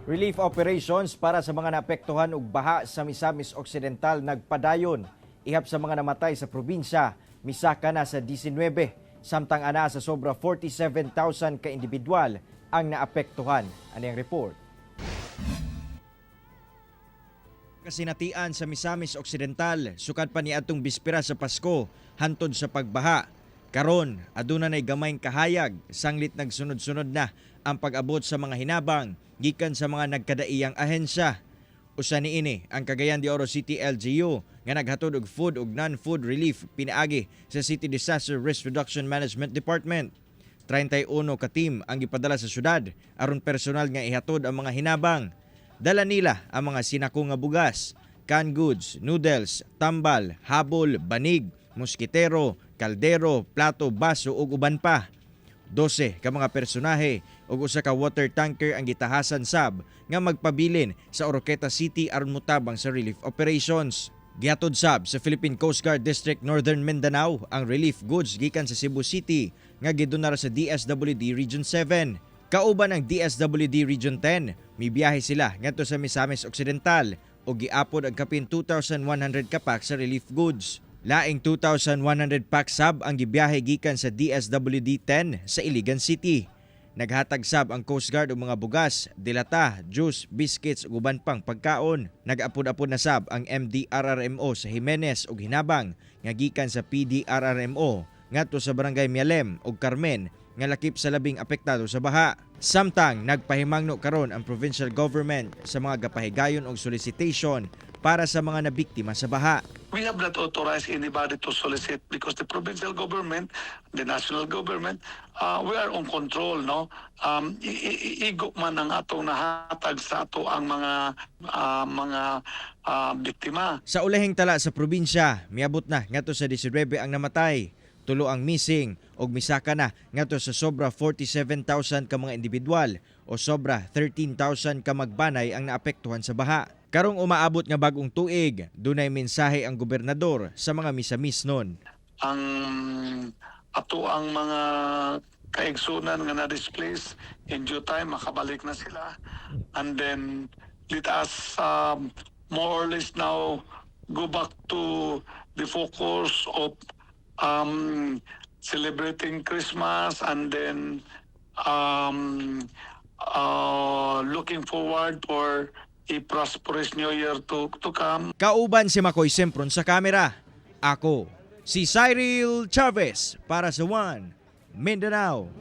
Relief operations para sa mga naapektuhan og baha sa Misamis Occidental nagpadayon. Ihap sa mga namatay sa probinsya, misaka na sa 19, samtang ana sa sobra 47,000 ka individual ang naapektuhan. Ano ang report? Kasinatian sa Misamis Occidental, sukad pa niadtong bispera sa Pasko, hantod sa pagbaha. Karon, aduna nay gamayng kahayag, sanglit nagsunod-sunod na ang pag-abot sa mga hinabang gikan sa mga nagkadaiyang ahensya. Usa niini ang Cagayan de Oro City LGU nga naghatod og food ug non-food relief pinaagi sa City Disaster Risk Reduction Management Department. 31 ka team ang gipadala sa syudad aron personal nga ihatod ang mga hinabang. Dala nila ang mga sinako nga bugas, canned goods, noodles, tambal, habol, banig, moskitero, kaldero, plato, baso ug uban pa. 12 ka mga personahe ug usa ka water tanker ang gitahasan sab nga magpabilin sa Oroquieta City aron motabang sa relief operations. Gihatod sab sa Philippine Coast Guard District Northern Mindanao ang relief goods gikan sa Cebu City nga gidonar sa DSWD Region 7. Kauban ang DSWD Region 10, mibiyahe sila ngadto sa Misamis Occidental ug giapod ang kapin 2,100 ka pack sa relief goods. Laing 2,100 pack sab ang gibiyahe gikan sa DSWD 10 sa Iligan City. Naghatag sab ang Coast Guard og mga bugas, dilata, juice, biscuits ug uban pang pagkaon. Nag-apod-apod na sab ang MDRRMO sa Jimenez ug Hinabang nga gikan sa PDRRMO ngadto sa Barangay Mialem ug Carmen nga lakip sa labing apektado sa baha. Samtang nagpahimangno karon ang provincial government sa mga gapahigayon og solicitation para sa mga nabiktima sa baha. We have not authorized anybody to solicit because the provincial government, the national government, we are on control, no? Igo man ang atong nahatag sa ato ang mga biktima. Sa ulahing tala sa probinsya, miabot na ngadto sa 19 ang namatay, 3 ang missing ug misaka na ngadto sa sobra 47,000 ka mga individual o sobra 13,000 ka magbanay ang naapektuhan sa baha. Karong umaabot nga bagong tuig, dunay mensahe ang gobernador sa mga Misamisnon. Ang ato ang mga kaigsunan nga na-displace, in due time makabalik na sila, and then let us more or less now go back to the focus of celebrating Christmas and then looking forward for a prosperous new year to come. Kauban si Makoy Sempron sa kamera. Ako, si Cyril Chavez para sa One Mindanao.